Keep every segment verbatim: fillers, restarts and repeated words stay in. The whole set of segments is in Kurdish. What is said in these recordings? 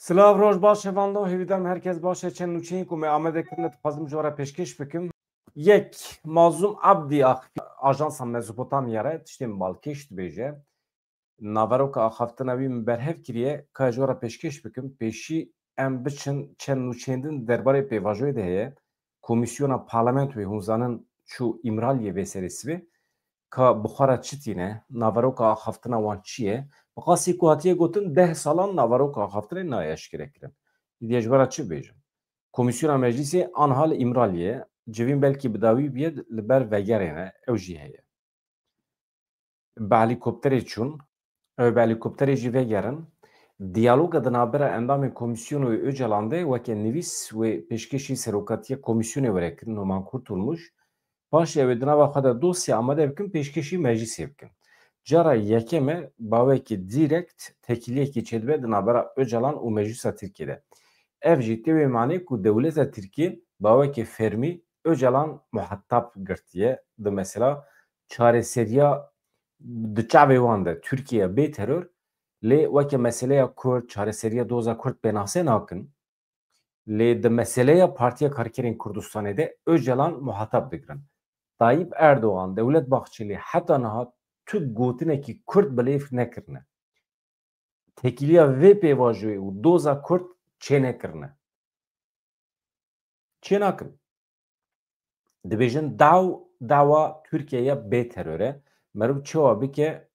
Silav, roj baş, hevando, hêvîdar im herkes baş e. Çend nûçeyên ku me amade kirine, dixwazim ji we re pêşkêş bikim. Yek, Mazlûm Abdî axivî ajansa Mezopotamya re tiştê min balkêş dibêje. Naveroka axaftina wî min berhev kiriye, ka ji we re pêşkêş bikim. Pêşî em biçin çend nûçeyên din derbarê pêvajoyê de heye. Komîsyona parlamentoyê hûn zanin çû Îmraliyê vê serê sibê. Ka bi xwe re çi tîne, naveroka axaftina wan çi ye? Bi qasî ku hatiye gotin, deh salan naveroka axaftinê nayê eşkere kirin. Îdiye ji we re çi bêjim? Komîsyona Meclîsê anha li Îmraliyê, civîn belkî bi dawî bûye, li ber vegerê ne, ew jî heye. Bi helîkopterê çûn, ew bi helîkopterê jî vegerin. Diyaloga di navbera endamên komîsyonê û Ocalan de weke nivîs wê pêşkêşî serokatiya komîsyonê were kirin, Numan Kurtulmuş. Paşê ew ê di nava xwe de dosya amade bikin, pêşkêşî meclîsê bikin. Cara yekem e, bawekî dîrekt tekîliyekî çêdibe di navbera Ocalan û Meclîsa Tirkiyê de. Ev jî tê wê manê ku dewleta Tirkiyê bawekî fermî Ocalan muhatab girtiye di mesela çareseriya di çavê wan de Tirkiye bê teror, lê weke meseleya Kurd, çareseriya doza Kurd pênase nakin. Lê di meseleya Partiya Karkerên Kurdistanê de Ocalan muhatab digirin. Tayyip Erdogan, Dewlet Bahçelî heta niha tu gotinekî Kurd bi lêv nekirine. Tekîliya vê pêvajoyê û doza Kurd çênekirine. Çênakin. Dibêjin daw, dawa Tirkiye ya bê teror e. Meriv çawa bike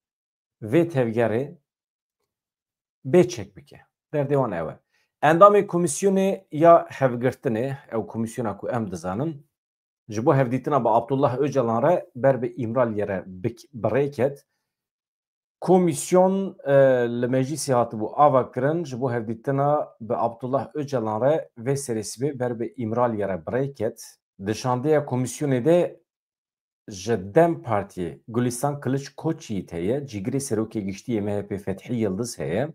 vê tevgerê bê çek bike. Derdê wan ew e. Endamê komîsyonê ya hevgirtinê, ew komîsyona ku em dizanin, ji bo hevdîtina bi Abdullah Ocalan re ber bi Îmraliyê re bik-, bi rê ket. Komîsyon, e, li meclîsê hatibû ava kirin, ji bo hevdîtina bi Abdullah Ocalan re vê serê sibê ber bi Îmraliyê re bi rê ket. Di şandeya komîsyonê de ji DEM Partiyê Gulistan Kiliç Koçyiğit heye, cîgirê serokê giştî yê MHP Fethî Yildiz heye,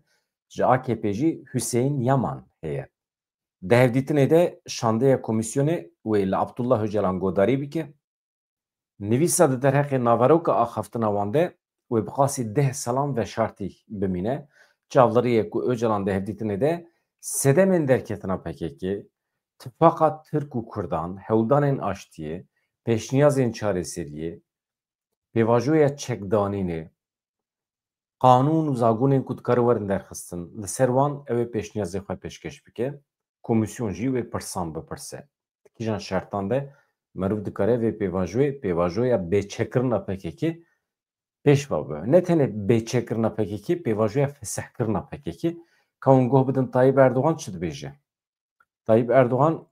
ji AKP jî Hüseyin Yaman heye. Di hevdîtinê de şandeya komîsyonê wê li Abdullah Ocalan godarî bike. Nivîsa di derheqê naveroka axaftina wan de wê bi qasî deh salan veşartî bimîne. Çavlirî ye ku Ocalan di hevdîtinê de sedemên derketina PKK, tifaqa Tirk û Kurdan, hewldanên aştiyê, pêşniyazên çareseriyê, pêvajoya çekdanînê, qanûn û zagonên ku dikare werin derxistin, li ser wan ew ê pêşniyazê xwe pêşkêş bike, komîsyon jî wê pirsan bipirse. Di kîjan şertan de meriv dikare vê pêvajoyê, pêvajoya bêçekkirina PKK pêş ve bibe? Ne tenê bêçekkirina PKK, pêvajoya fesihkirina PKK. Ka hûn goh bidin Tayyip Erdogan çi dibêje? Tayyip Erdogan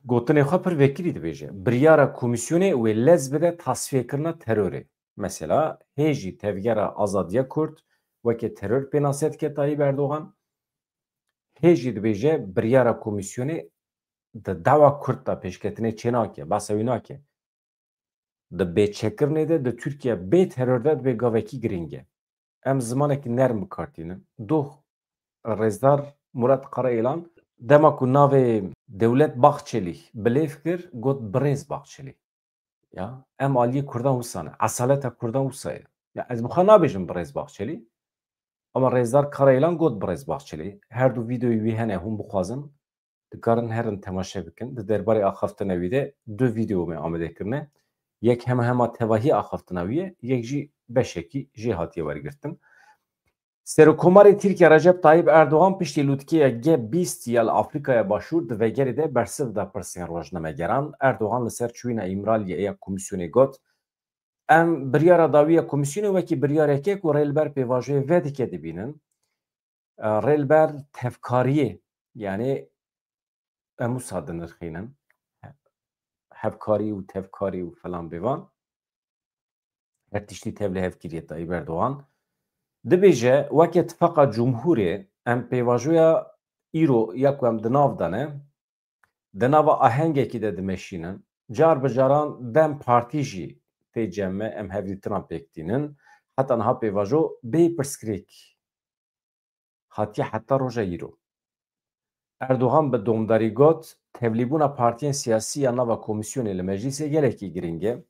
gotinê xwe pir vekirî dibêje. Biryara komîsyonê wê lez bide tasfiyekirina terorê. Mesela hê jî Tevgera Azadiya Kurd weke teror pênase dike Tayyip Erdogan. Hê jî dibêje biryara komîsyonê di dawa Kurd de pêşketinê çênake, behsa wî nake. Di bêçekirinê de di Tirkiye bê teror de dibê gavekî girîng e. Em zimanekî nerm bi kar tînin. Doh Rêzdar Murat Karayilan dema ku navê Dewlet Bahçelî bi lêv kir, got birêz Bahçelî. Ya, em aliyê Kurdan wisa ne. Esaleta Kurdan wisa ye. Ya, ez bi xwe nabêjim birêz Bahçelî. Ama Rêzdar Karayilan got birêz Bahçelî. Her du vîdeoyê wî hene, hûn bixwazin, dikarin herin temaşe bikin. Di derbarê axaftina wî de du vîdeo me amade kirine. Yek hema hema tevahî axaftina wî ye, yek jî beşekî jê hatiye wergirtin. Serokkomarê Tirkiye Recep Tayyip Erdogan piştî lûtkeya G bîst ya li Afrîkaya Başûr di vegerê de bersiv da pirsên rojnamegeran. Erdogan li ser çûyîna Îmraliyê ya komîsyonê got, em biryara dawî ya komîsyonê wekî biryareke ku rê li ber pêvajoyê vedike dibînin. E, rê li ber tevkariyê, yanî em wisa dinirxînin. Hevkarî û tevkarî û filan bêvan. Her tiştî tev li hev kiriye Tayyip Erdogan. Dibêje, weke Tifaqa Cumhurê em pêvajoya îro ya ku em di nav de ne, di nava ahengekî de dimeşînin. Car bi caran DEM Partî jî tê cem me, em hevdîtinan pêk tînin. Heta niha pêvajo bê pirsgirêk hatiye heta roja îro. Erdogan bi domdarî got, tevlîbûna partiyên siyasî ya nava komîsyonê li meclîsê gelekî girîng e.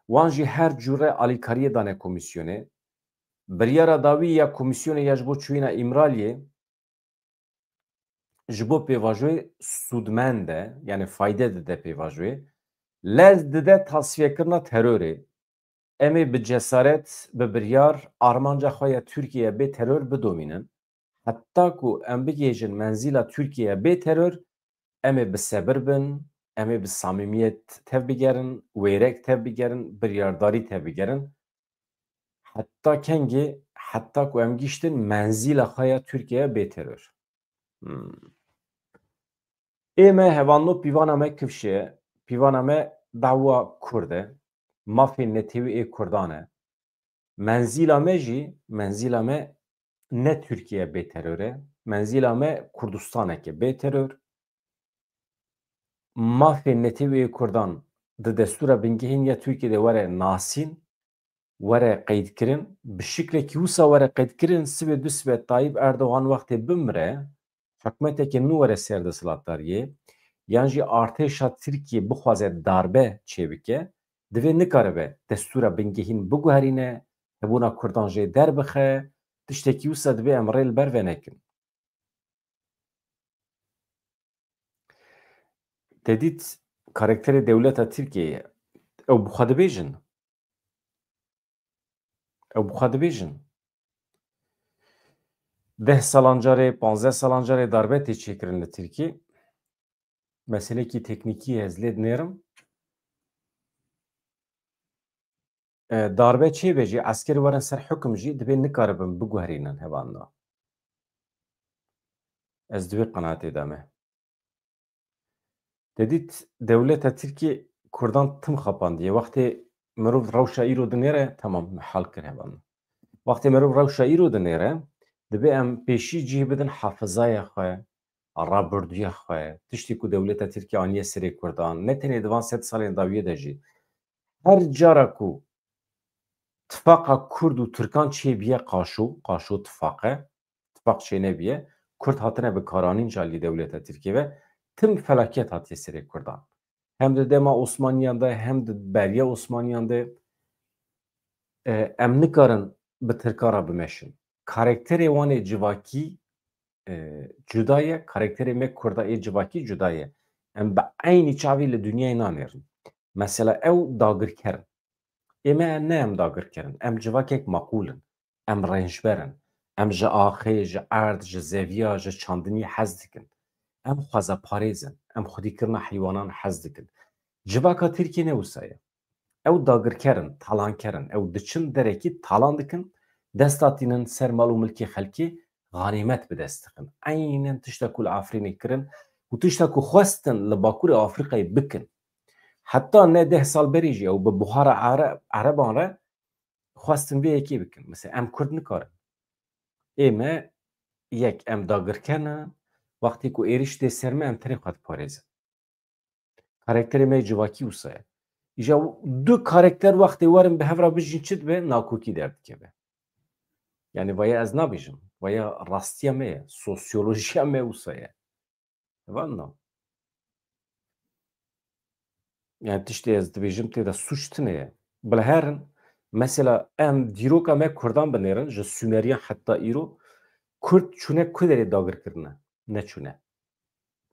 Wan jî her cûre alîkariyê dane komîsyonê. Biryara dawî ya komîsyonê ya ji bo çûyîna Îmraliyê ji bo pêvajoyê sûdmend e, yani fayde dide pêvajoyê. Lez dide tasfiyekirina terorê. Em ê bi cesaret, bi biryar armanca xwe ya Tirkiye bê teror bidomînin. Heta ku em bigihêjin menzîla Tirkiye bê teror, em ê bi sebir bin, em ê bi samîmiyet tevbigerin, wêrek tevbigerin, biryardarî tevbigerin. Heta kengê? Heta ku em gihîştin menzîla xwe ya Tirkiye bê teror. Hmm. Ê me hevalno, pîvana me kifşe ye, pîvana me dawa Kurd e, mafên netewî ê Kurdan e. Menzîla me jî, menzîla me ne Tirkiye bê teror e, menzîla me Kurdistaneke bê teror. Mafên netewî ê Kurdan di destûra bingehîn ya Tirkiye de were nasîn, were qeydkirin, bi şiklekî wisa were qeydkirin, sibê du sibê Tayyip Erdogan wextê bimire, hikûmeteke nû were ser desthilatdariyê, yan jî artêşa Tirkiyê bixwaze darbe çêbike, divê nikaribe destûra bingehîn biguherîne, hebûna Kurdan jê derbixe, tiştekî wisa divê em rê li ber venekin. Te dît karakterê dewleta Tirkiyeyê, ew bi xwe dibêjin. Ew bi xwe dibêjin. Deh salan carê, panzdeh salan carê darbe tê çêkirin li Tirkiyê. Meselekî teknîkî ye, ez lê dinêrim. E, darbe çêbe jî, eskerî werin ser hukm jî, divê nikaribin biguherînin hevalno. Ez di wê qenaetê de me. Te dît dewleta Tirkiyê Kurdan tim xapandiye. Wextê mirov rewşa îro dinêre, temam, hal kir hevalno. Wextê mirov rewşa îro dinêre, divê em pêşî cih bidin hafizaya xwe, rabirdûya xwe, tiştî ku dewleta Tirkiyê aniye serê Kurdan, ne tenê di van sed salên dawiyê de jî, her cara ku tifaqa Kurd û Tirkan çêbiye qaşo, qaşo tifaq e, tifaq çênebiye, Kurd hatine bikaranîn ji alî dewleta Tirkiyê ve, tim felaket hatiye serê Kurdan. Hem di dema Osmaniyan de, hem di beriya Osmaniyan de, e, em nikarin bi Tirkan re bimeşin. Karakterê wan ê civakî, e, cuda ye, karakterê me Kurda ê civakî cuda ye. Em bi eynî çavî li dinyayê nanêrin. Mesela ew dagirker in. Ê me ne em dagirker in, em civakek meqûl in. Em rênjber in. Em ji axê, ji erd, ji zeviya, ji çandinî hez dikin. Em xwezeparêz in. Em xwedîkirina heywanan hez dikin. Civaka Tirkiyê ne wisa ye. Ew dagirker in, talanker in. Ew diçin derekî talan dikin, dest datînin ser mal û milkê xelkê, xanîmet bi dest dixin. Eynen tişta ku li Efrînê kirin û tişta ku xwestin li Bakurê Afrîkayê bikin. Heta ne deh sal berê jî ew bi buhara Ere-, Ereban re xwestin vê yekê bikin. Mesela em Kurd nikarin. Ê me yek, em dagirker ne, wextê ku êrîş tê ser me, em tenê xwe diparêzin. Karakterê me yê civakî wisa ye. Îja du karakter wextê werin bi hev re bijîn çi dibe? Nakokî derdikeve. Yani vaya ez nabêjim. Vaya rastiya me ye. Sosyolojiya me wisa ye. Hevalno. Yani tiştê ez dibêjim tê de sûc tune ye. Bila herin, mesela em dîroka me Kurdan binêrin, ji Sumeriyan heta îro, Kurd çûne ku derê dagir kirine? Neçûne.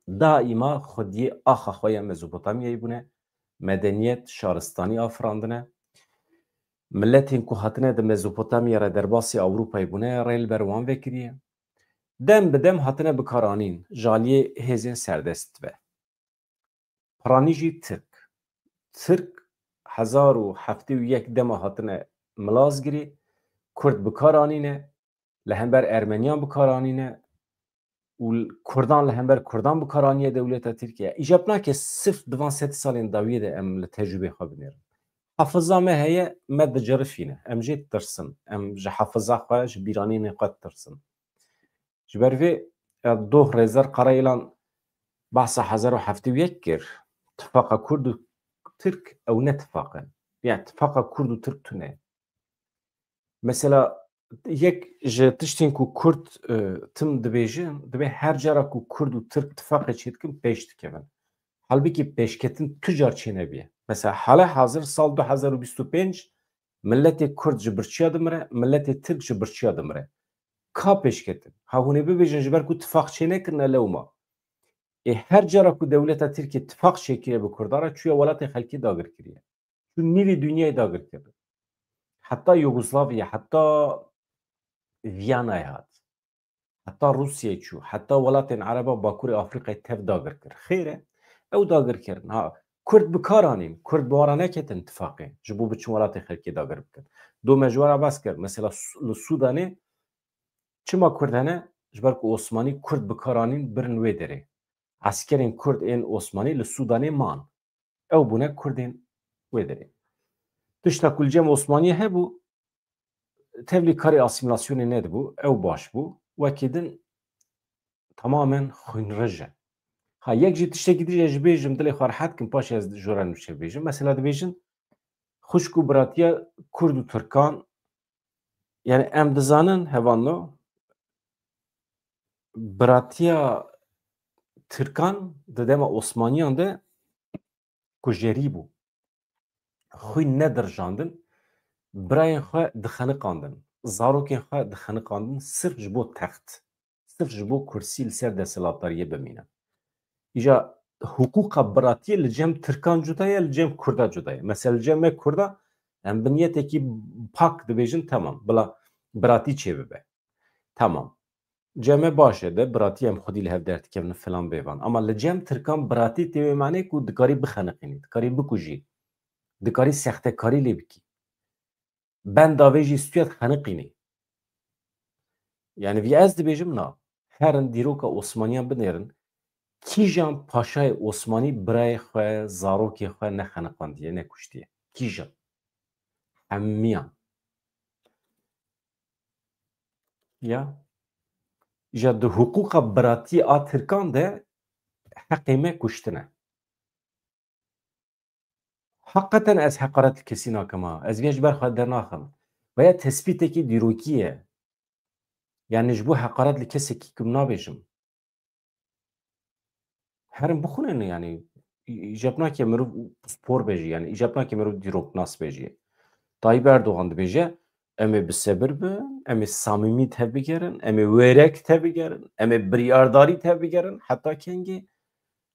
Daîma xwediyê axa xwe ya Mezopotamyayê bûne, medeniyet, şaristanî afirandine. Miletên ku hatine di Mezopotamya re derbasî Ewropayê bûne, rê li ber wan vekiriye. Dem bi dem hatine bikaranîn, ji aliyê hêzên serdest ve. Piranî jî Tirk. Tirk hezar û heftê û yek dema hatine milazgirî, Kurd bikar anîne, li hember Ermeniyan bikar anîne û Kurdan li hember Kurdan bikar aniye dewleta Tirkiye. Îcab nake sirf di van sed salên dawiyê de em li tecrûbê xwe binêrin. Hafiza me heye, me dicirifîne. Em jê ditirsin. Em ji hafiza xwe, ji bîranînê xwe ditirsin. Ji ber vê, e, doh Rêzer Karayilan behsa hezar û heftê û yek kir. Tifaqa Kurd û Tirk ew ne tifaq in. Yani tifaqa Kurd û Tirk tune. Mesela yek ji tiştên ku Kurd, e, tim dibêjin, dibê her cara ku Kurd û Tirk tifaqê çêdikin pêş dikevin. Halbikî pêşketin tu car çênebiye. Mesela hala hazir sal du hezar û bîst û pênc Miletê Kurd ji birçiya dimire, miletê Tirk ji birçiya dimire. Ka pêşketin? Ha hûn ê bibêjin ji ber ku tifaq çênekirine lewma. Ê her cara ku dewleta Tirkiyê tifaq çêkiriye bi Kurdan re, çûye welatê xelkê dagir kiriye. Çû nîvê dinyayê dagir kir. Heta Yugoslavya, heta Viyanayê hat. Heta Rûsyayê çû, heta welatên Ereba Bakurê Afrîkayê tev dagir kir. Xêr e, ew dagir kirin. Ha, Kurd bi kar anîn, Kurd bi wan re neketin tifaqê, ji bo biçin welatê xelkê dagir bikin. Do me ji we re behs kir. Mesela Su-, li Sûdanê çima Kurd hene? Ji ber ku Osmanî Kurd bi kar anîn, birin wê derê. Eskerên Kurd ên Osmanî li Sûdanê man. Ew bûne Kurdên wê derê. Tişta ku li cem Osmaniyê hebû, tevlî karê asîmîlasyonê nedibû, ew baş bû. Wekî din tamamen xwînrij e. Ha, yek jî tiştekî din ez ji bêjim, dilê xwe rehet kim, paşê ez ji we re nûçe bêjim. Mesela dibêjin, xwişk û biratiya Kurd û Tirkan, yani em dizanin, hevalno, biratiya Tirkan di dema Osmaniyan de kujerî bû. Xwîn nedirjandin, birayên xwe dixeniqandin, zarokên xwe dixeniqandin, sirf ji bo text, sirf ji bo kursî li ser desthilatdariyê bimîne. Îja hiqûqa biratiyê li cem Tirkan cuda ye, li cem Kurda cuda ye. Mesela li cem me Kurda em bi niyetekî pak dibêjin, temam, bila biratî çêbibe. Temam. Cem me baş e de, biratî em xwedî li hev derdikevin filan bêvan. Ama li cem Tirkan biratî tê wê manê ku dikarî bixeniqînî, dikarî bikujî, dikarî sextekarî lê bikî. Benda vê jî stûyet xeniqînî. Yani vî ez dibêjim na. Herin dîroka Osmaniyan binêrin. Kîjan paşayê Osmanî birayê xwe, zarokê xwe nexeniqandiye, nekuştiye? Kîjan? Hemiyan. Ya. Îja di hiqûqa biratî a Tirkan de heqê me kuştin e. Heqeten ez heqaret li kesî nakim ha. Ez vê ji ber xwe dernaxim. Veya tespîtekî dîrokî ye. Yani ji bo heqaret li kesekî kim nabêjim. Herin bixwînin yani. Î-, îcab nake mirov spor be jî yani. Îcab nake mirov dîroknas be jî. Tayyip Erdogan dibêje, em ê bi sebir bin, em ê samîmî tevbigerin, em ê wêrek tevbigerin, em ê biryardarî tevbigerin. Heta kengê?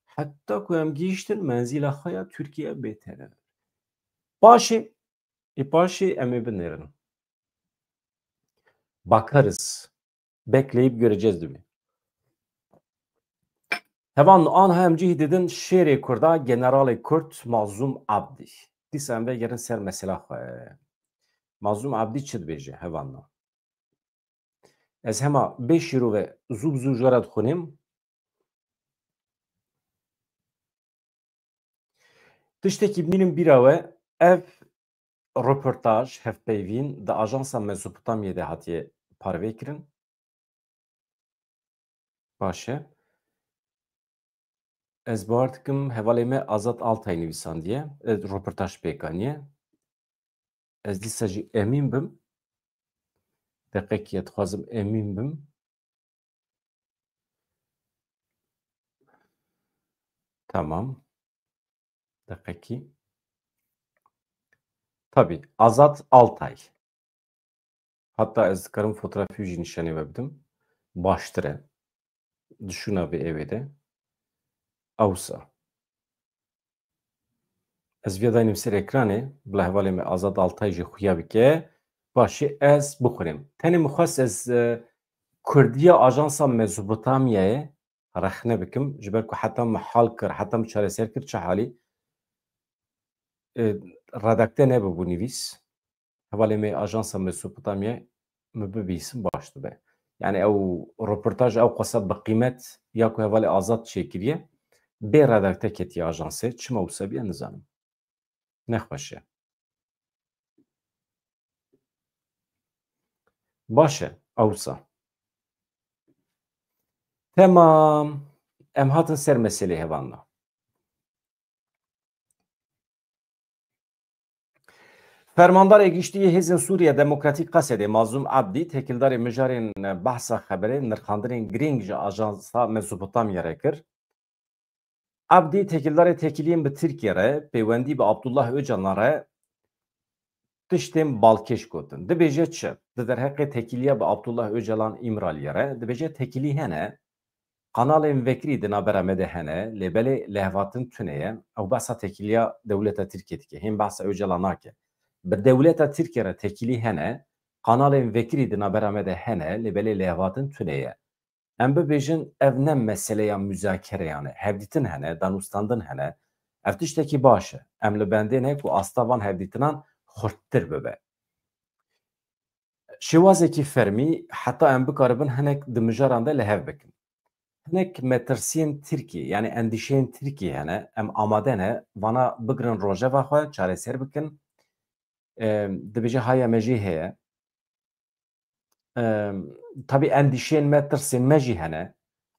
Heta ku em gihîştin menzîla xwe ya Tirkiye bê teror. Paşê, ê paşê em ê binêrin. Bakarız. Bekleyip göreceğiz dibe. Hevan an hem cih didin şêrê Kurda, generalê Kurd Mazlûm Abdî. Dîsa em vegerin ser mesela xwe. Mazlûm Abdî çi dibêje hevanna? Ez hema bê şîrove zû bi zû ji we re dixwînim. Tiştekî bimînin bîra we, ev roportaj, hevpeyvîn di ajansa Mezopotamyê de hatiye parve kirin. Baş e. Ez bawer dikim hevalê me Azad Altay nivîsandiye, e, roportaj pêk aniye. Ez dîsa jî emîn bim. Deqekî, ez dixwazim emîn bim. Tamam. Deqekî. Tabii, Azad Altay. Hatta ez dikarim fotografî jî nîşanê we bidim. Baştir e. Di şûna vê ewê de. Ewsa. Ez vê daynim ser ekranê, bila hevalê me Azad Altay jî xuya bike. Başê ez bixwînim. Tenê min xwest ez, e, kurdiya ajansa Mezopotamyayê rexne bikim. Ji ber ku heta min hal kir, heta min çareser kir, çi halî, e, redakte nebibû nivîs. Hevalê me ajansa Mezopotamya min bibîsin baş dibe. Yani ew roportaj ew qasa bi qîmet ya ku hevalê Azad çêkiriye, bê redakte ketiye ajansê. Çima wisa biye nizanim. Nexweş e. Baş e, ewsa. Temam. Em hatin ser meselê hevanna. Fermandarê Giştî yê Hêzên Sûriye Demokratîk, Qesedê, Mazlûm Abdî, têkildarê mijarên Behsa Xeberê nirxandinên girîng ji Ajansa Mezopotamya re kir. Abdî têkildarê têkiliyên bi Tirkiye re, peywendî bi Abdullah Ocalan re, tiştên balkêş gotin. Dibêje çi? Di derheqê têkiliya bi Abdullah Ocalan Îmraliyê re dibêje têkilî hene, kanalên vekirî di navbera me de hene, lê belê lêhevhatin tune ye. Ew behsa têkiliya dewleta Tirkiyê dike, hên behsa Ocalan nake. Bi dewleta Tirkiyê re têkilî hene, kanalên vekirî di navbera me de hene, lê belê lêhevhatin tune ye. Em bibêjin, ev ne meseleya muzakereyan e. Hevdîtin hene, danûstandin hene. Ev tiştekî baş e. Em li bendê ne ku asta van hevdîtinan xurttir bibe. Şêwazekî fermî heta em bikaribin hinek di mijaran de li hev bikin. Hinek metirsiyên Tirkiyê, yani endîşeyên Tirkiyê hene, em amade ne, vana bigirin rojeva xwe, çareser bikin. Em, dibêje haya me jî heye. Em, tabî endîşeyên me, tirsên me jî hene.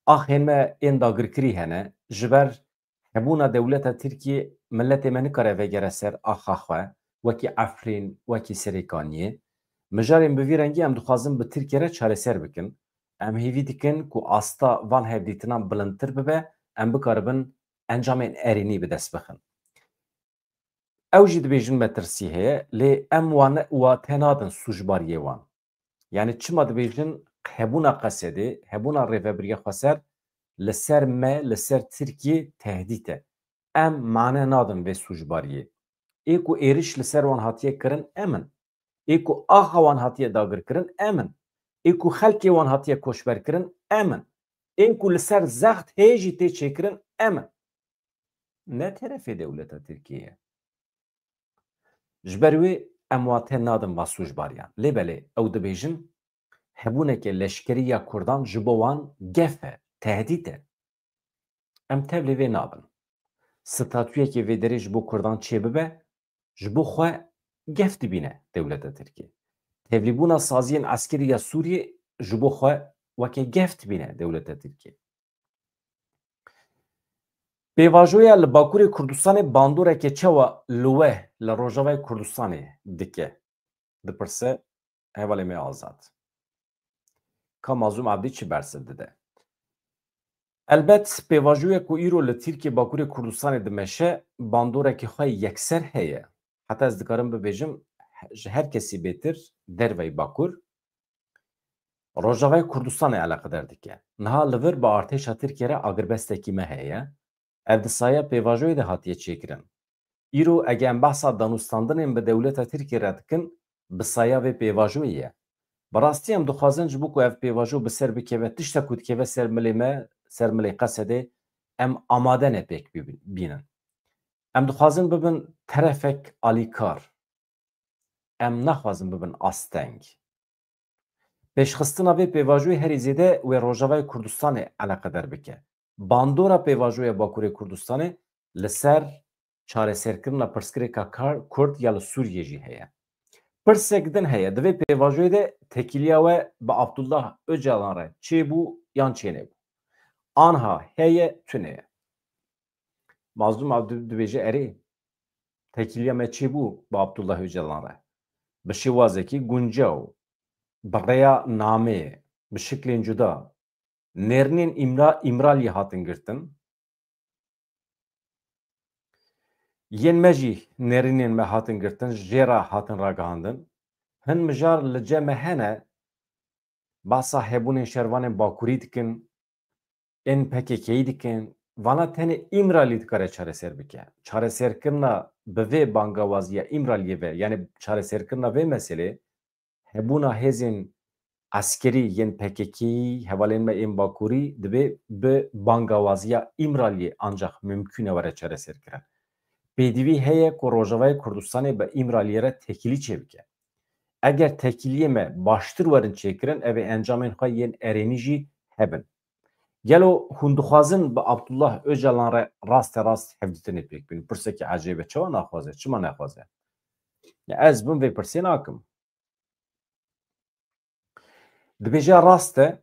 Axên me ên dagirkirî hene. Ji ber hebûna dewleta Tirkiyê miletê me nikare vegere ser axa xwe, wekî Efrîn, wekî Serêkaniyê. Mijarên bi vî rengî em dixwazin bi Tirkiye re çareser bikin. Em hêvî dikin ku asta van hevdîtinan bilindtir bibe, em bikaribin encamên erênî bi dest bixin. Ew jî dibêjin metirsî heye, lê em wan, wa te nadin sûcbariyê wan. Yani çima dibêjin hebûna Qesedê, hebûna Rêvebiriya Xweser li ser me, li ser Tirkiyê tehdît e. Em mane nadin vê sûcbariyê. Ê ku êriş li ser wan hatiye kirin, em in. Ê ku axa wan hatiye dagirkirin, em in. Ê ku xelkê wan hatiye koçberkirin, em in. Ên ku li ser zext hê jî tê çêkirin, em in. Ne terefê dewleta Tirkiyê ye. Ji ber wê em wate nadin va sûcbariyan. Lê belê ew dibêjin, hebûneke leşkerî ya Kurdan ji bo wan gef e, tehdît e. Em tevlê vê nabin. Statuyekê vê derê ji bo Kurdan çêbibe, ji bo xwe gef dibîne dewleta Tirkiyê. Tevlîbûna saziyên eskerî ya Sûriyê ji bo xwe weke gef dibîne dewleta Tirkiyê. Pêvajoya li Bakurê Kurdistanê bandoreke çawa li we li Rojavayê Kurdistanê dike? Dipirse hevalê me Azad. Ka Mazlûm Abdî çi bersiv dide? Elbet pêvajoya ku îro li Tirkiye Bakurê Kurdistanê dimeşe, bandoreke xwe yekser heye. Heta ez dikarim bibêjim, ji her kesî bêtir derveyî Bakur Rojavayê Kurdistanê eleqedar dike. Niha li vir bi artêşa Tirkiye re agirbestekî me heye. Ev di saya pêvajoyê de hatiye çêkirin. Îro ege em behsa danûstandinên bi dewleta Tirkiyê re dikin, bi saya vê pêvajoyê ye. Bi rastî em dixwazin ji bo ku ev pêvajo bi ser bikeve, tişta ku dikeve ser milê me, ser milê Qesedê, em amade ne pêk bibî-, bînin. Em dixwazin bibin terefek alîkar. Em naxwazin bibin asteng. Pêşxistina vê pêvajoyê herî zêde wê Rojavayê Kurdistanê eleqedar bike. Bandora pêvajoya Bakurê Kurdistanê li ser çareserkirina pirsgirêka kar-, Kurd ya li Sûriyê jî heye. Pirsek din heye, di vê pêvajoyê de têkiliya we bi Abdullah Ocalan re çêbû yan çênebû? Anha heye, tune ye. Mazlûm Abdû dibêje, erê, têkiliya me çêbû bi Abdullah Ocalan re. Bi şêwazekî guncaw, bi rêya nameyê, bi şiklên cuda, nêrînên Îmra-, Îmraliyê hatin girtin. Yên me jî nêrînên me hatin girtin, jê re hatin ragihandin. Hin mijar li cem me hene, behsa hebûnên şervanên Bakurî dikin, ên P K K'yî dikin, vana tenê Îmralî dikare çareser bike. Çareserkirina bi vê bangawaziya Îmraliyê ve, yani çareserkirina vê meselê, hebûna hêzên eskerî yên P K K'yî, hevalên me ên Bakurî, dibê bi bangawaziya Îmraliyê ancax mimkûn e were çareserkirin. Pêdivî heye ku Rojavayê Kurdistanê bi Îmraliyê re têkilî çêbike. Eger têkiliyê me baştir werin çêkirin, ev ê encamên xwe yên erênî jî hebin. Gelo hûn dixwazin bi Abdullah Ocalan re raste rast hevdîtinê pêk bînin? Pirsekî ecêb e. Çawa naxwaze? Çima naxwaze? Ya ez bin vê pirsê nakim. Dibêje rast e.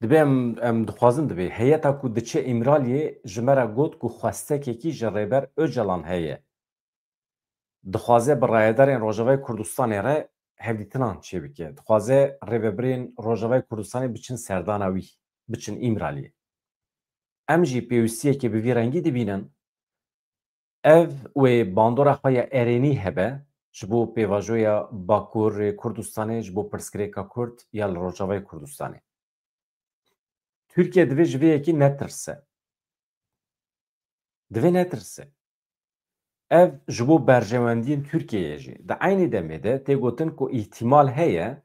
Dibê em, em dixwazin, dibê heyeta ku diçe Îmraliyê ji me re got ku xwestekekî ji Rêber Ocalan heye. Dixwaze bi rayedarên Rojavayê Kurdistanê re hevdîtinan çêbike. Dixwaze rêvebirên Rojavayê Kurdistanê biçin serdana wî, biçin Îmraliyê. Em jî pêwîstiyekê bi vî rengî dibînin. Ev wê bandora xwe ya erênî hebe ji bo pêvajoya Bakurê Kurdistanê, ji bo pirsgirêka Kurd ya li Rojavayê Kurdistanê. Tirkiye divê ji vê yekî netirse. Divê netirse. Ev ji bo berjewendiyên Tirkiyeyê jî. Di eynî demê de tê gotin ku îhtimal heye,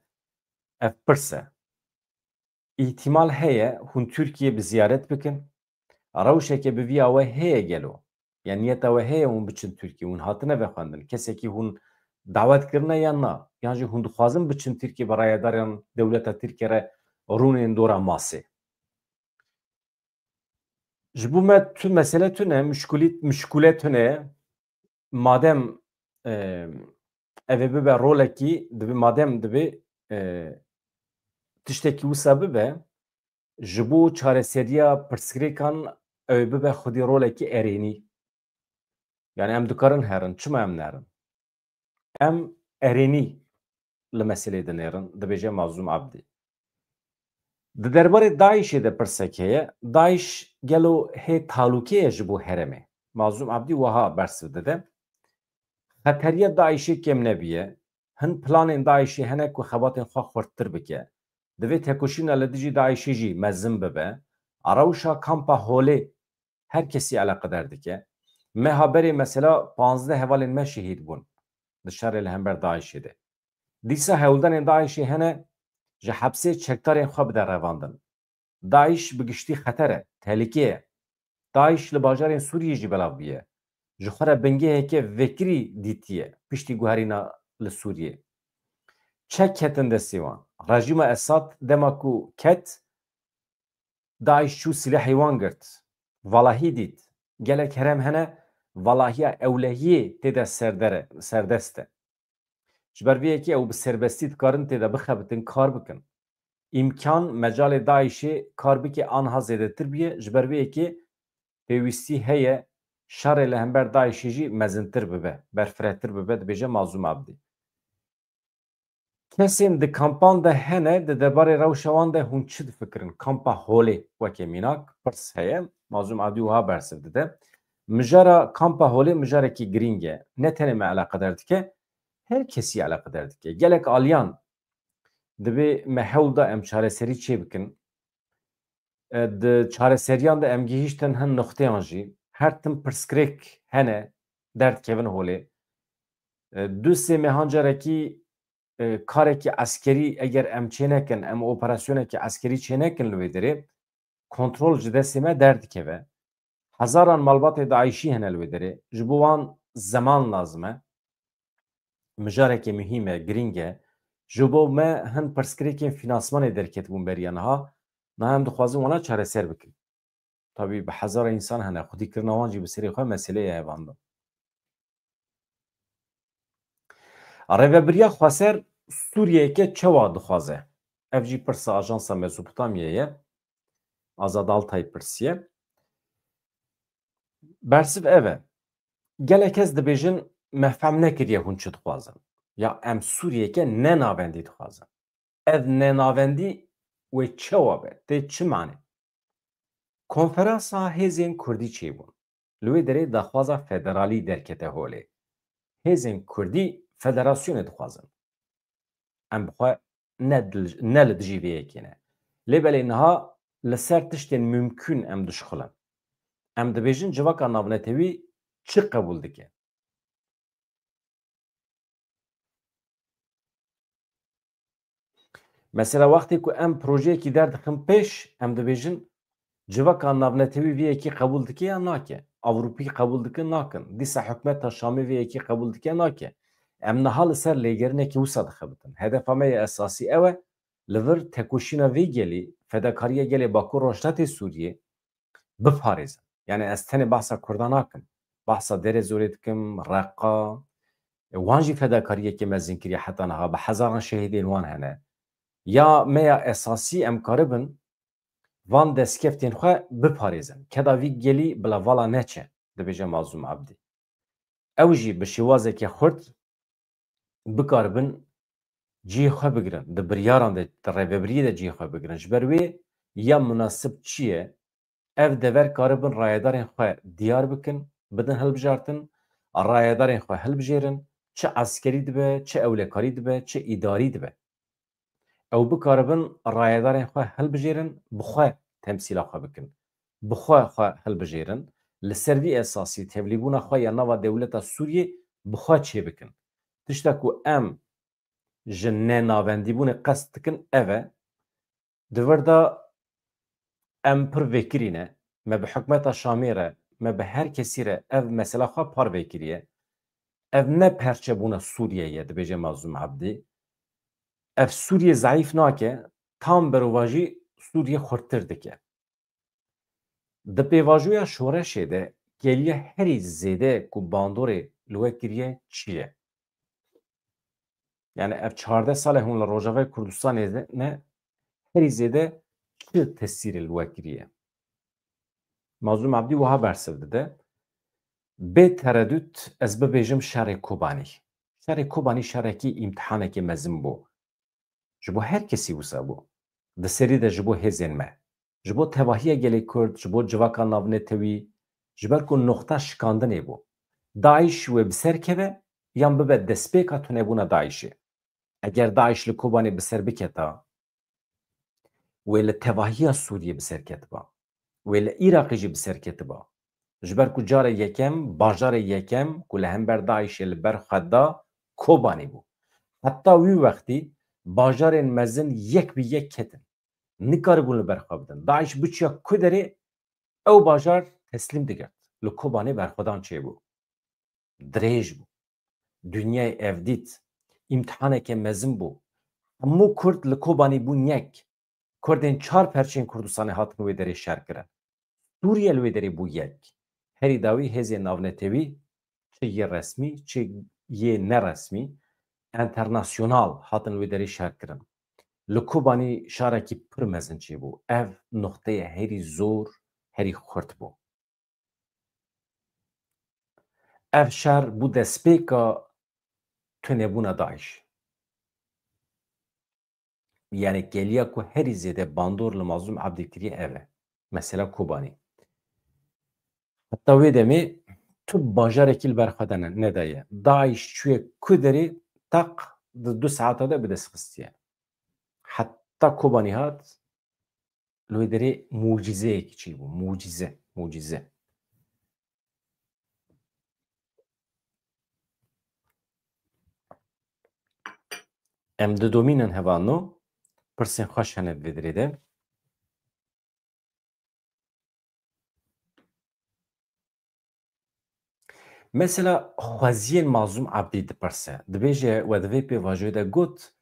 ev pirs e. Îhtimal heye hûn Tirkiye bi ziyaret bikin. Rewşeke bi vî awe heye gelo? Ya niyeta we heye hûn biçin Tirkiye? Hûn hatine vexwendin? Kesekî hûn dawet kirine yan na? Yan jî hûn dixwazin biçin Tirkiye bi rayedarên dewleta Tirkiye re rûnên dora masê? Ji bo me tu mesele tune, muşkulî-, muşkule tune. Madem, e, ev ê bibe rolekî, dibe, madem dibe, e, tiştekî wisa bibe, ji bo çareseriya pirsgirêkan ew ê bibe xwedî rolekî erênî. Yani em dikarin herin, çima em nerin? Em erênî li meselê dinêrin, dibêje Mazlûm Abdî. Di derbarê DAIŞê de pirsek heye. DAIŞ gelo hê talûke ye ji bo herêmê? Mazlûm Abdî wiha bersiv dide. Xeteriya DAIŞê kêm nebiye. Hin planên DAIŞê hene ku xebatên xwe xurttir bike. Divê tekoşîna li dijî DAIŞê jî mezin bibe. Rewşa kampa Holê her kesî eleqedar dike. Meha berê mesela panzdeh hevalên me şehîd bûn di şerê li hember DAIŞê de. Dîsa hewldanên DAIŞê hene ji hepsê çekdarên xwe bide revandin. DAIŞ bi giştî xeter e, tehlike ye. DAIŞ li bajarên Sûriyê jî belav bûye. Ji xwe re bingeheke vekirî dîtiye piştî guherîna li Sûriyê. Çek ketin destê wan. Rejîma Esad dema ku ket, DAIŞ çû silahê wan girt. Valahî dît. Gelek herêm hene, valahiya ewlehiyê tê de serdere-, serdest e. Ji ber vê yekê ew bi serbestî dikarin tê de bixebitin, kar bikin. Îmkan, mecalê DAIŞê kar bike aniha zêdetir bûye, ji ber vê yekê pêwîstî heye şerê li hember DAIŞê jî mezintir bibe, berfirehtir bibe, dibêje Mazlûm Abdî. Kesên di kampan de hene, di derbarê rewşa wan de hûn çi difikirin? Kampa Holê weke mînak pirs heye. Mazlûm Abdî wiha bersiv dide. Mijara kampa Holê mijarekî girîng e. Ne tenê me eleqedar dike, her kesî eleqedar dike. Gelek aliyan dibê me hewl da em çareserî çê bikin. E, di çareseriyan de em gihîştin hin nuxteyan jî. Her tim pirsgirêk hene, derdikevin holê. E, du sê mehan carekî, e, karekî eskerî eger em çê nekin, em operasyonekî eskerî çê nekin li wê derê, kontrol ji destê me derdikeve. Hezaran malbatê DAIŞî hene li wê derê. Ji bo wan zeman lazim e. Mijarekê muhîm e, girîng e. Ji bo me hin pirsgirêkên fînansmanê derketibûn beriya niha. Niha em dixwazin wana çareser bikin. Tabî bi hezara însan hene, xwedî kirina wan jî bi serê xwe meseleyê hevandin. Rêvebiriya Xweser Sûriyeyeke çawa dixwaze? Ev jî pirsa Ajansa Mezopotamyayê ye. Azad Altay pirsiye. Bersiv ev e. Gelek kes dibêjin, me fehm nekiriye hûn çi dixwazin. Ya em Sûriyeyeke ne navendî dixwazin. Ev nenavendî wê çawa be? Tê çi mane? Konferansa Hêzên Kurdî çêbûn. Li wê derê daxwaza federalî derkete holê. Hêzên Kurdî federasyonê dixwazin. Em bi xwe ne dil-, ne li dijî vê yekê ne. Lê belê niha li ser tiştên mimkûn em dişxulin. Em dibêjin civaka navnetewî çi qebûl dike? Mesela wextê ku em projeyekî derdixin pêş, em dibêjin civaka navnetewî vê yekî qebûl dike ya nake? Ewropî qebûl dikin, nakin? Dîsa hikûmeta Şamê vê yekî qebûl dike, nake? Em niha li ser lêgerinekî wisa dixebitin. Hedefa me ya esasî ew e, li vir tekoşîna vê gelî, fedakariya gelê Bakur Rojhilatê Sûriyê biparêzin. Yani ez tenê behsa Kurdan nakim. Behsa Dêrê Zorê dikim, Reqa. E, wan jî fedakariyekê mezin kiriye heta niha, bi hezaran şehîdên wan hene. Ya me ya esasî em karibin van destkeftên xwe biparêzin. Keda vî gelî bila vala neçe, dibêje Mazlûm Abdî. Ew jî bi şêwazeke xurt bikaribin cihê xwe bigirin. Di biryaran de, di rêvebiriyê de cihê xwe bigirin. Ji ber wê ya munasib çi ye? Ev dever karibin rayedarên xwe diyar bikin, bidin hilbijartin, rayedarên xwe hilbijêrin, çi eskerî dibe, çi ewlekarî dibe, çi îdarî dibe. Ew bikaribin rayedarên xwe hilbijêrin, bi xwe temsîla xwe bikin. Bi xwe xwe hilbijêrin. Li ser vî esasî tevlîbûna xwe ya nava dewleta Sûriyê bi xwe çêbikin. Tişta ku em ji nenavendîbûnê qest dikin ev e. Di vir de em pir vekirî ne. Me bi hikûmeta Şamê re, me bi her kesî re ev mesela xwe par vekiriye. Ev ne perçebûna Sûriyeyê ye, dibêje Mazlûm Ebdî. Ev Sûriyê zeîf nake, tam berovajî Sûriyê xurttir dike. Di pêvajoya şoreşê de kêliya herî zêde ku bandorê li we kiriye çi ye? Yani ev çardeh sal e hûn li Rojavayê Kurdistanê de ne, herî zêde çi tesîrê li we kiriye? Mazlûm Ebdî wiha bersiv dide, bê teredût ez bibêjim şerê Kobanî. Şerê Kobanî şerekî îmtihanekî mezin bû. Ji bo her kesî wisa bû. Di serî de ji bo hêzên me. Ji bo tevahiya gelê Kurd, ji bo civaka navnetewî, ji ber ku noqta şikandinê bû. DAIŞ wê bi ser keve yan bibe destpêka tunebûna DAIŞê. Eger DAIŞ li Kobanê bi ser biketa, wê li tevahiya Sûriyê bi ser ketiba. Wê li Iraqê jî bi ser ketiba. Ji ber ku carê yekem, bajarê yekem ku li hember DAIŞê li ber xwe da Kobanê bû. Heta wî wextî bajarên mezin yek bi yek ketin. Nikaribûn li ber xwe bidin. DAIŞ biçiya ku derê ew bajar teslîm digirt. Li Kobanê berxwedan çêbû. Dirêj bû. Dinyayê ev dît. Îmtihaneke mezin bû. Hemû Kurd li Kobanî bûn yek. Kurdên çar perçeyên Kurdistanê hatin wê derê şer kirin. Sûriye li wê derê bû yek. Herî dawî hêzên navnetewî, çi yê resmî, çi yê neresmî, enternasyonal hatin wê derê şer kirin. Li Kobanî şarekî pir mezin çêbû. Ev noqteyê herî zor, herî xurt bû. Ev şer bû destpêka tunebûna DAIŞ. Yani kêliya ku herî zêde bandor li Mazlûm Ebdî kiriye ev e. Mesela Kobanî. Heta wê demê tu bajarekî li ber xwe de ne-, nedaye. DAIŞ çûye ku derê teq di du saeta de bi dest xistiye. Heta Kobanî hat, li wê derê mucîzeyekî çêbû. Mucîze, mucîze. Em didomînin hevalno, pirsên xweş hene di vê derê de. Mesela xweziyên Mazlûm Ebdî dipirse, dibêje, we di vê pêvajoyê de got,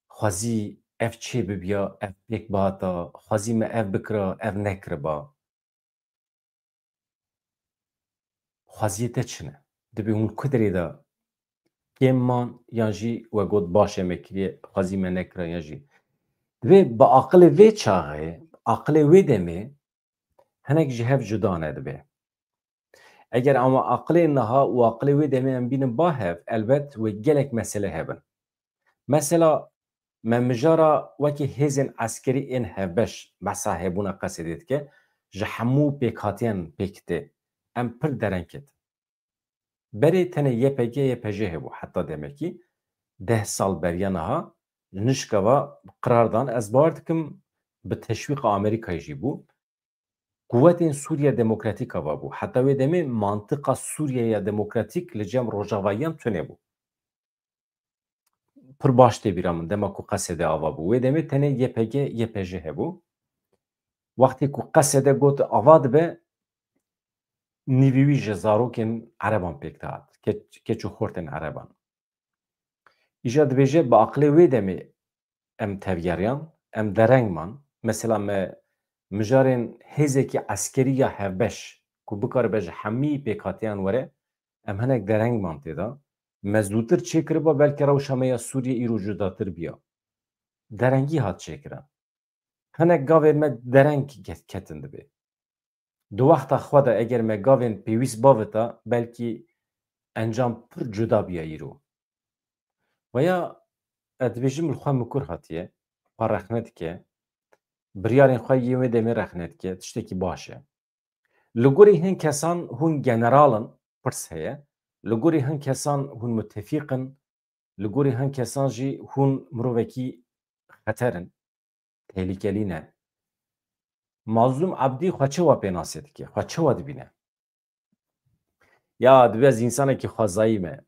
xwezî ev çê bibiya, ev pêk bihata, xwezî me ev bikira, ev nekiriba. Xweziyê te çi ne? Dibê hûn ku derê de kêm man, yan jî we got baş e me kiriye, xwezî me nekira, yan jî. Dibê bi aqilê vê çaxê, aqilê wê demê hinek ji hev cuda ne dibê. Eger ama aqilê niha û aqilê wê demê em bînin ba hev, elbet wê gelek mesele hebin. Mesela me mijara wekî hêzên eskerî ên hevbeş behsa hebûna Qesedê dike, ji hemû pêkhatiyan pêk tê. Em pir dereng ketin. Berê tenê Y P G, Y P J hebû heta demekî, deh sal beriya niha nişkava qirar dan, ez bawer dikim bi teşwîqa Amerîkayê jî bû. Quwetên Sûriya Demokratîk ava bû. Heta wê demê mantiqa Sûriyeya Demokratîk li cem Rojavayiyan tune bû. Pir baş tê bîra min, dema ku Qesede ava bû. Wê demê tenê Y P G, Y P J hebû. Wextê ku Qesede got ava dibe, nîvî wî ji zarokên Ereban pêk dihat. Keç, keç û xortên Ereban. Îja dibêje, bi aqilê wê demê em tevgeriyan, em dereng man. Mesela me mijarên hêzekî eskerî ya hevbeş ku bikaribe ji hemî pêkhatiyan were, em hinek dereng man tê de. Me zûtir çêkiriba, belkî rewşa me ya Sûriyê îro cudatir biya. Derengî hat çêkirin. Hinek gavên me dereng ke-, ketin dibê. Di wexta xwe de eger me gavên pêwîst bavita, belkî encam pir cuda biya îro. Veya ez dibêjim li xwe mikur hatiye, xwe rexne dike, biryarên xwe yên wê demê rexne dike, tiştekî baş e. Li gorî hin kesan hûn general in, pirs heye. Li gorî hin kesan hûn mutefîq in. Li gorî hin kesan jî hûn mirovekî xeter in, tehlîkelî ne. Mazlûm Ebdî xwe çawa pênasê dike? Xwe çawa dibîne? Ya, dibe ez însanekî xwezayî me.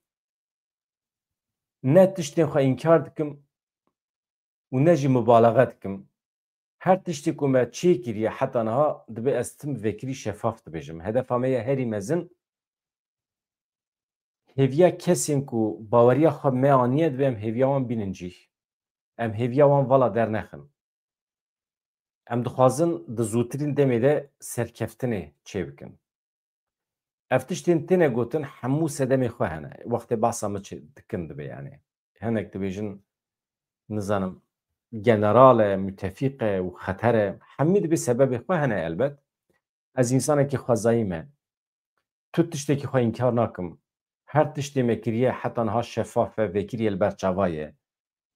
Ne tiştên xwe înkar dikim û ne jî mubalaxe dikim. Her tiştê ku me çêkiriye heta niha dibe ez tim vekirî şefaf dibêjim. Hedefa me ye herî mezin hêviya kesên ku baweriya xwe me aniye dibe em hêviya wan bînin cîh. Em hêviya wan vala dernexin. Em dixwazin di zûtirîn demê de serkeftinê çêbikin. Ev tiştên têne gotin hemû sedemê xwe hene. Wextê behsa min çi dikin dibe yani. Hinek dibêjin, nizanim, general e, mutefîq e û xeter e. Hemî dibe sebebê xwe hene elbet. Ez însanekî xwezayî me. Tu tiştekî xwe înkar nakim. Her tiştê me kiriye heta niha şefaf e, vekiriye li ber çava ye.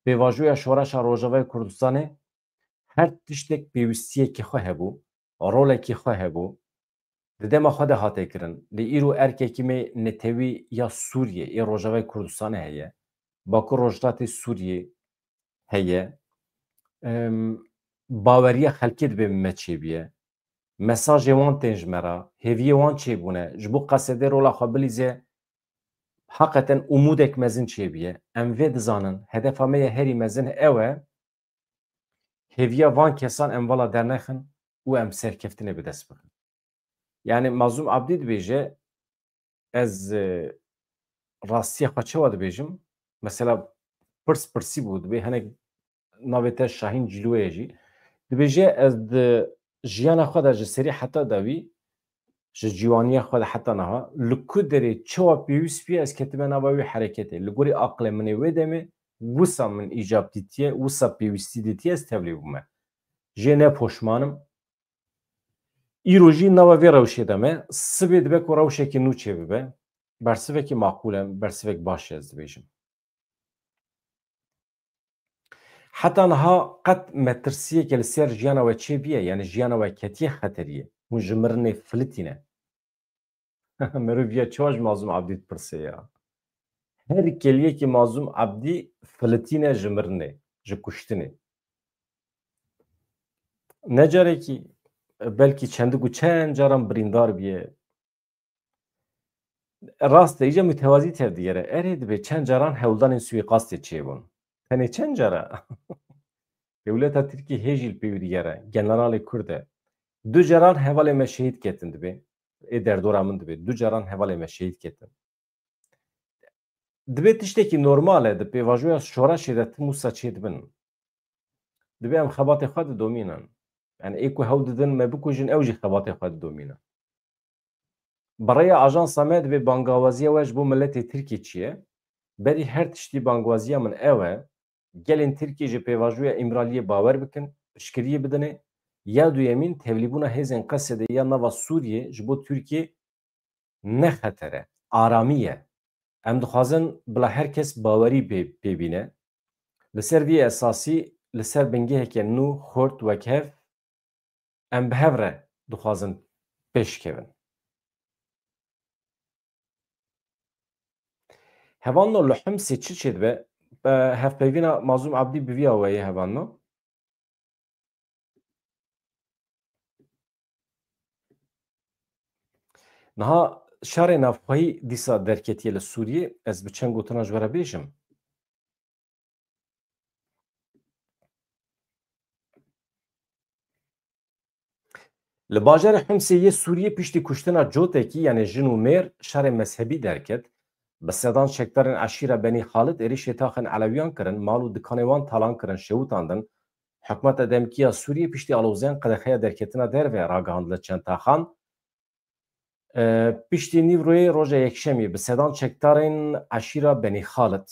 Pêvajoya şoreşa Rojavayê Kurdistanê her tiştek pêwîstiyekî xwe hebû, rolekî xwe hebû. Di dema xwe de hate kirin. Lê îro erkekî me netewî ya Sûriyê, ê Rojavayê Kurdistanê heye. Bakur Rojhilatê Sûriyê heye. Em, baweriya xelkê dibe me çêbiye. Mesajê wan tên ji me re, hêviyê wan çêbûne. Ji bo Qesedê rola xwe bilîze, heqeten umûdek mezin çêbiye. Em vê dizanin, hedefa me ye herî mezin ew e, hêviya van kesan em vala dernexin û em serkeftinê bi dest bixin. Yani Mazlûm Abdî dibêje, ez, e, rastiya xwe çawa dibêjim? Mesela pirs pirsî bû, dibê hinek navê te Şahîn Cîlwê ye jî. Dibêje, ez di jiyana xwe de ji serî heta dawî, ji ciwaniya xwe de heta niha, li ku derê çawa pêwîst bûye, ez ketime nava wê hereketê. Li gorî aqilê min ê wê demê, wisa min îcab dîtiye, wisa pêwîstî dîtiye, ez tevlî bûme. Jê ne poşman im. Îro jî nava vê rewşê de me, sibê dibe ku rewşekî nû çêbibe. Bersivekî maqûl e, bersivek baş e ez dibêjim. Heta niha qet metirsiyeke li ser jiyana we çêbiye, yani jiyana we ketiye xeteriyê. Hûn ji mirinê filitîne. Meriv ya çawa ji Mazlûm Abdî dipirse ya? Her keliyekî Mazlûm Abdî filitîne ji mirinê, ji kuştinê. Ne carekî, belkî çendik û çend caran birîndar biye. Rast e, îca mutewazî tevdigere. Erê dibe çend caran hewldanên suîqastê çêbûn. Tenê çend cara? Dewleta Tirkî hê jî li pêwî digere. Generalê Kurd e. Du caran hevalê me şehîd ketin dibe. Ê derdora min dibe. Du caran hevalê me şehîd ketin. Dibe tiştekî normal e, di pêvajoya şoreşê de tim wisa çêdibin. Dibe em xebatê xwe didomînin. Yani ê ku hewl didin me bikujin, ew jî xebatê xwe didomînin. Bi rêya ajansa me dibe bangawaziya we ji bo miletê Tirkî çi ye? Berî her tiştî bangawaziya min ew e, gelên Tirkî ji pêvajoya Îmraliyê bawer bikin, piştgiriyê bidinê. Ya duyemîn, tevlîbûna hêzên Qesedê ya nava Sûriyê ji bo Tirkiyê ne xeter e, aramî ye. Em dixwazin bila her kes bawerî pê, pê bîne. Li ser vî esasî, li ser bingeheke nû, xurt, wekhev, em bi hev re dixwazin pêş kevin. Hevalno, li Himsê çi çêdibe? E, hevpeyvîna Mazlûm Abdî bi vî awayî, hevalno. Niha şerê navxweyî dîsa derketiye li Sûriyê, ez bi çend gotina ji we re bêjim. Li bajarê Himsê yê Sûriyê piştî kuştina cotekî, yanê jin û mêr, şerê mezhebî derket. Bi sedan çekdarên eşîra Benî Xalid êrişê taxên Elewiyan kirin, mal û dikanê wan talan kirin, şewitandin. Hikûmeta demkî ya Sûriyê piştî alozên qedexeya derketina derve ragihandile çend taxan. E, piştî nîvroyê roja Yekşemî bi sedan çekdarên eşîra Benî Xalid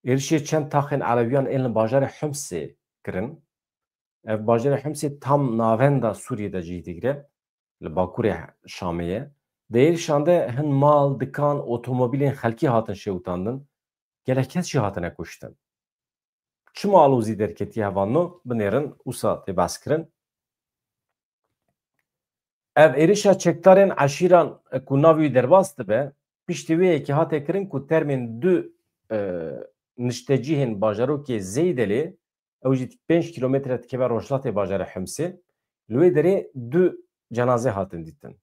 êrişê çend taxên Elewiyan ên li bajarê Himsê kirin. Ev bajarê Himsê tam navenda Sûriyê de cih digire, li bakurê Şamê ye. Di êrişan de hin mal, dikan, otomobîlên xelkî hatin şewitandin. Gelek kes jî hatine kuştin. Çima alozî derketiye hevalno? Binêrin, wisa tê behskirin. Ev êrişa çekdarên eşîran ku navê wî derbas dibe, piştî wê yekê hate kirin ku termên du, e, niştecihên bajarokê Zeydelê, ew jî pênc kîlometre dikeve rojhilatê bajarê Himsê, li wê derê du cenaze hatin dîtin.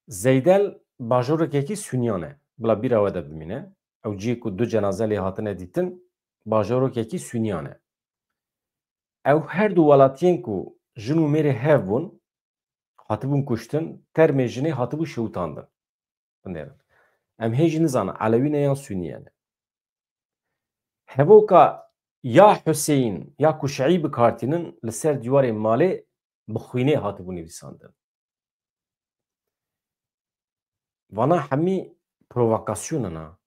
Zeydel bajorokekî Suniyan e. Bila bîra we de bimîne. Ew cihê ku du cenaze lê hatine dîtin, bajorokekî Suniyan e. Ew her du welatiyên ku jin û mêrê hev bûn, hatibûn kuştin, termê jinê hatibû şewitandin. Binêrin. Em hê jî nizanin, Elewî ne yan Sunî ye ne. Hevoka ya Huseyîn ya ku Şiî bikartînin li ser dîwarê malê bi xwînê hatibû nivîsandin. Vana hemî provokasyon in a.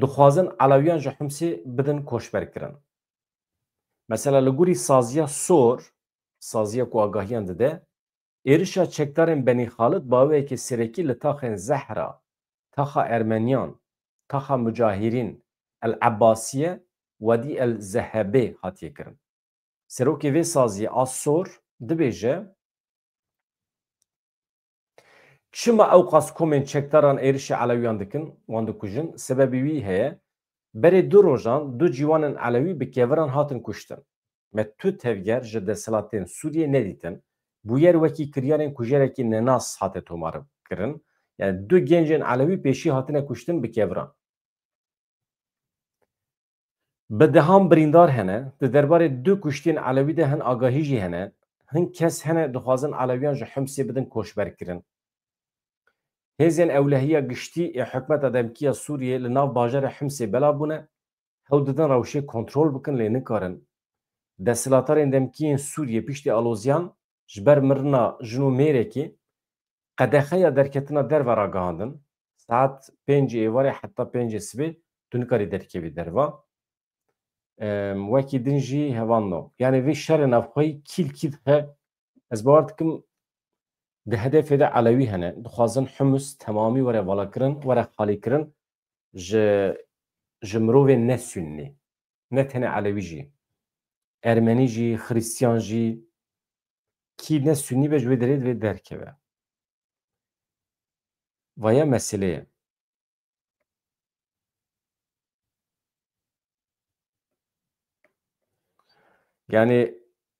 Dixwazin Elewiyan ji Himsê bidin koçberkirin. Mesela li gorî saziya sor, saziya ku agahiyan dide, êrişa çekdarên Benî Xalid baweyeke serekî li taxên Zehra, taxa Ermeniyan, taxa Mucahirîn, El Ebasiye, Wedî El Zehebê hatiye kirin. Serokê vê saziyê a sor dibêje, çima ewqas komên çekdaran êrişê Elewiyan dikin, wan dikujin? Sebebê wî heye, berê du rojan du ciwanên Elewî bi keviran hatin kuştin. Me tu tevger ji desthilatên Sûriyê nedîtin. Bûyer wekî kiryarên kujerekî nenas hate tomar kirin. Yani du gencên Elewî pêşî hatine kuştin bi keviran. Bi dehan birîndar hene, di derbarê du kuştiyên Elewî de hin agahî jî hene, hin kes hene dixwazin Elewiyan ji Himsê bidin koçberkirin. Hêzên ewlehiya giştî ê hikûmeta demkî ya Sûriyê li nav bajarê Himsê belav bûne, hewl didin rewşê kontrol bikin lê nikarin. Desthilatdarên demkî yên Sûriyê piştî aloziyan ji ber mirina jin û mêrekî qedexeya derketina derve ragihandin. Saet pêncê êvarê heta pêncê sibê tu nikarî derkevî derva. Em, wekî din jî hevalno. Yani vê şerê navxweyî kîl kî dixe. Ez bawer dikim di hedefê de Elewî hene. Dixwazin Humus temamî were valakirin, were xalîkirin ji, ji mirovên ne Sunnî. Ne tenê Elewî jî. Ermenî jî, Xristiyan jî, kî ne Sunnî be ji wê derê divê derkeve. Vaya meselê ye. Yani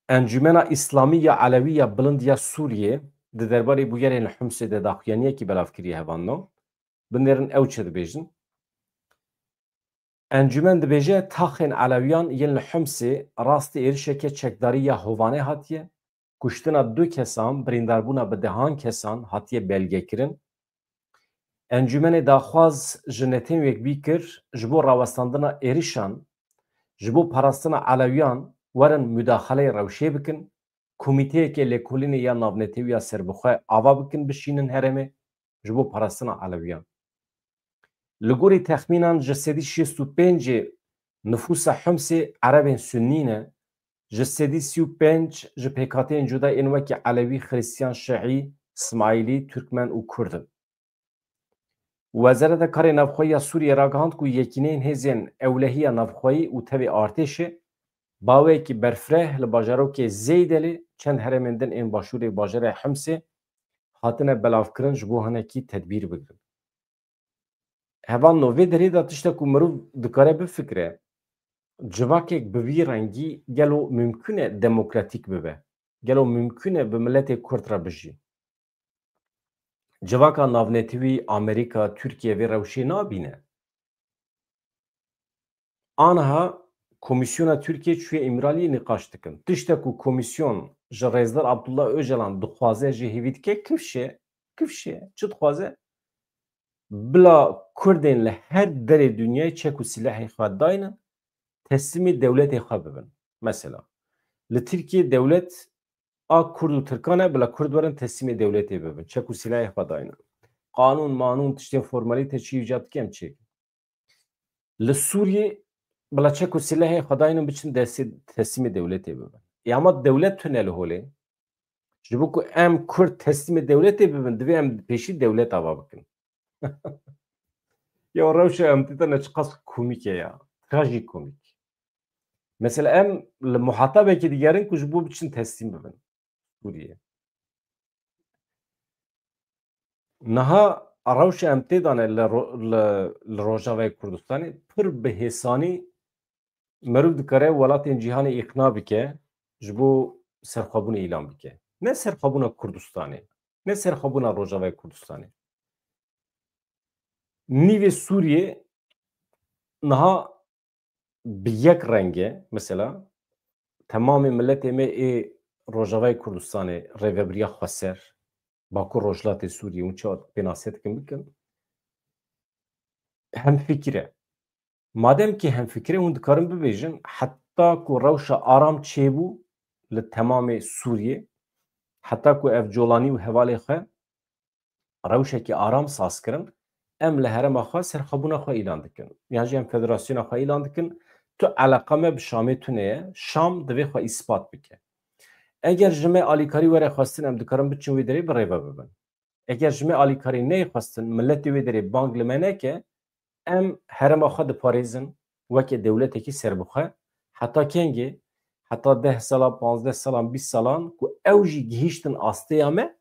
Encûmena Îslamî ya Elewî ya Bilind ya Sûriyê di derbarê bûyerên li Himsê de daxuyaniyekî belav kiriye hevalno. Binêrin ew çi dibêjin. Encûmen dibêje, taxên Elewiyan yên li Himsê rastî êrişeke çekdarî ya hovane hatiye, kuştina du kesan, birîndarbûna bi dehan kesan hatiye belgekirin. Encûmenê daxwaz ji Netewên Yekbûyî kir, ji bo rawestandina êrişan, ji bo parastina Elewiyan werin mudaxaleyê rewşê bikin, komîteyeke lêkolînê ya navnetewî ya serbixwe ava bikin, bişînin herêmê ji bo parastina Elewiyan. Li gorî texmînan ji sedî şêst û pêncê nifûsa Himsê Erebên Sunnî ne, ji sedî sî û pênc ji pêkhateyên cuda yên wekî Elewî, Xristiyan, Şiî, Îsmaîlî, Turkmen û Kurd in. Wezareta Karê Navxweyî ya Sûriyê ragihand ku yekîneyên hêzên ewlehiya navxweyî û tevî artêşê baweyekî berfireh li bajarokê Zeydelê, çend herêmên din ên başûrê bajarê Himsê hatine belavkirin ji bo hinekî tedbîr bigirin. Hevalno, vê derê de tişta ku mirov dikare bifikire, civakek bi vî rengî gelo mimkûn e demokratîk bibe? Gelo mimkûn e bi miletê Kurd re bijî? Civaka navnetewî, Amerîka, Tirkiye vê rewşê nabîne? Aniha Komîsyona Tirkiye çûye Îmraliyê nîqaş dikin. Tişta ku komîsyon ji Rêzdar Abdullah Ocalan dixwaze, ji hêvî dike, kifş e. Kifş e. Çi dixwaze? Bila Kurdên li her derê dinyayê çek û silahê xwe daynin, teslîmê dewletê xwe bibin. Mesela, li Tirkiye dewlet a Kurd û Tirkan e, bila Kurd werin teslîmê dewletê bibin. Çek û silahê xwe daynin. Qanûn, manûn, tiştên formalîte çi îcat dike em çêkin. Li Sûriyê bila çek û silahê xwe daynin biçin destê teslîmê dewletê bibin. Ê ama dewlet tune li holê. Ji bo ku em Kurd teslîmê dewletê bibin, divê em pêşî dewlet ava bikin. Ya rewşa em tê de ne çiqas komîk e ya. Trajikomîk. Mesela em li muhatabekê digerin ku ji bo biçin teslîm bibin. Sûriyê. Niha rewşa em tê de ne li ro-, li, li Rojavayê Kurdistanê pir bi hêsanî meriv dikare welatên cîhanê îqna bike, ji bo serxwebûnê îlan bike. Ne serxwebûna Kurdistanê, ne serxwebûna Rojavayê Kurdistanê. Nîvê Sûriyê niha bi yek reng e, mesela, temamê miletê me ê Rojavayê Kurdistanê, Rêvebiriya Xweser, Bakur Rojhilatê Sûriyê, hûn çawa pênase dikin bikin, hemfikir e. Madem ki hemfikir e, hûn dikarin bibêjin, heta ku rewşa aram çêbû li temamê Sûriyê, heta ku ev colanî û hevalê xwe rewşekî aram saz kirin, em li herêma xwe serxwebûna xwe îlan dikin. Yan jî em federasyona xwe îlan dikin, tu eleqa me bi Şamê tune ye, Şam divê xwe îspat bike. Eger ji me alîkarî were xwestin, em dikarin biçin wê derê bi rêve bibin. Eger ji me alîkarî neyê xwestin, miletê wê derê bang li me neke, em herêma xwe diparêzin weke dewletekî serbixwe. Heta kengê? Heta deh sala, panzdeh salan, bîst salan ku ew jî gihîştin asteya me,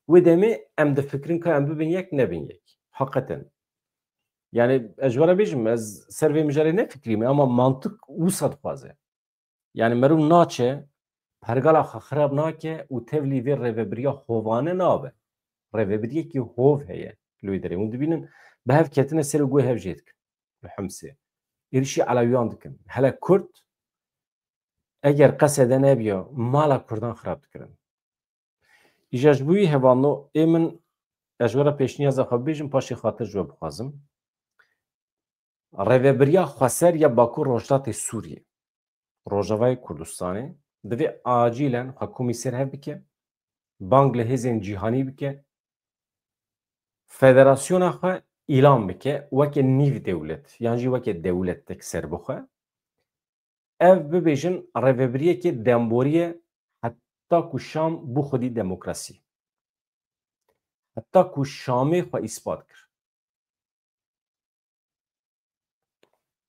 wê demê em difikirin ka em bibin yek, nebin yek. Heqeten. Yani ez ji we re bêjim, ez ser vê mijarê nefikrîme, ama mantiq wisa dixwaze. Yani meriv naçe, pergala xwe xirab nake û tevlî vê rêvebiriya hovane nabe. Rêvebiriyekî hov heye li wê derê. Hûn dibînin, bi hev ketine ser û guhê hev jê dikin. Li Himsê. Êrişî Elewiyan dikin. Hele Kurd, eger Qesede nebiya, mala Kurdan xirab dikirin. Îja ji bo wî hevalno, ê min, ez ji we re pêşniyaza xwe bibêjim, paşê xatir ji we bixwazim. Rêvebiriya Xweser ya Bakur Rojhilatê Sûriyê, Rojavayê Kurdistanê, divê acîlen xwe komî ser hev bike, bang li hêzên cîhanî bike, federasyona xwe îlan bike weke nîv dewlet, yan jî weke dewletek serbixwe. Ev bibêjin rêvebiriyekê demborî ye heta ku Şam bû xwedî demokrasî. Heta ku Şamê xwe îspat kir.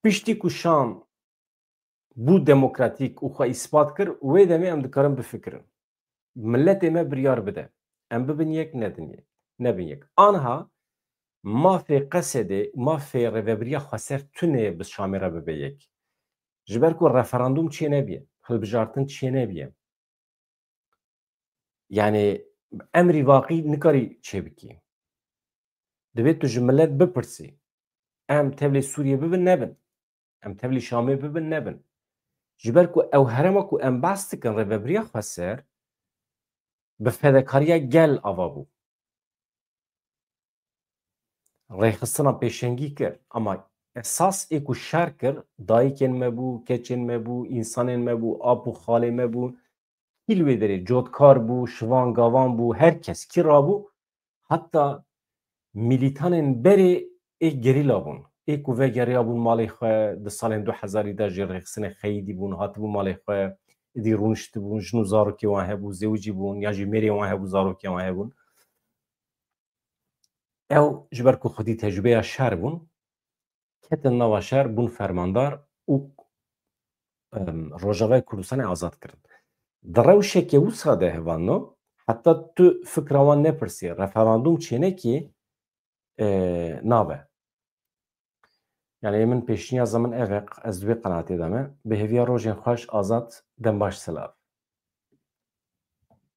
Piştî ku Şam bû demokratîk û xwe îspat kir, wê demê em dikarin bifikirin. Miletê me biryar bide. Em bibin yek, nedin yek. Nebin yek. Anha mafê Qesedê, mafê rêvebiriya xweser tune bi Şamê re bibe yek. Ji ber ku referandûm çê nebiye, hilbijartin çê nebiye. Yani emrî vaqî nikarî çêbikî. Divê tu ji milet bipirsî. Em tevlê Sûriyê bibin nebin. Em tevlî Şamê bibin nebin. Ji ber ku ew herêma ku em behs dikin, rêvebiriya xweser, bi fedekariya gel ava bû. Rêxistina pêşengî kir, ama esas ê ku şer kir, dayikên me bû, keçên me bû, însanên me bû, ap û xalê me bû, kî li wê derê cotkar bû, şivan gavan bû, her kes kî rabû, heta milîtanên berê ê gerîla bûn. Ê ku vegeriyabûn malê xwe, di salên du hezarî de jî rêxistinê xeyidî bûn, hatibûn malê xwe, êdî rûniştibûn, jin û zarokê wan hebû, zewicî bûn, ya jî mêrê wan hebû, zarokê wan hebûn. Ew ji ber ku xwedî tecrûbeya şer bûn, ketin nava şer, bûn fermandar û, em, Rojavayê Kurdistanê azad kirin. Di rewşeke wisa de hevalno, heta tu fikra wan nepirsî, referandûm çênekî, e, nabe. Yani ê min pêşniyaza min ev e, ez di wê qenaatê de me. Bi hêviya rojên xweş, azad, dem baş, silav.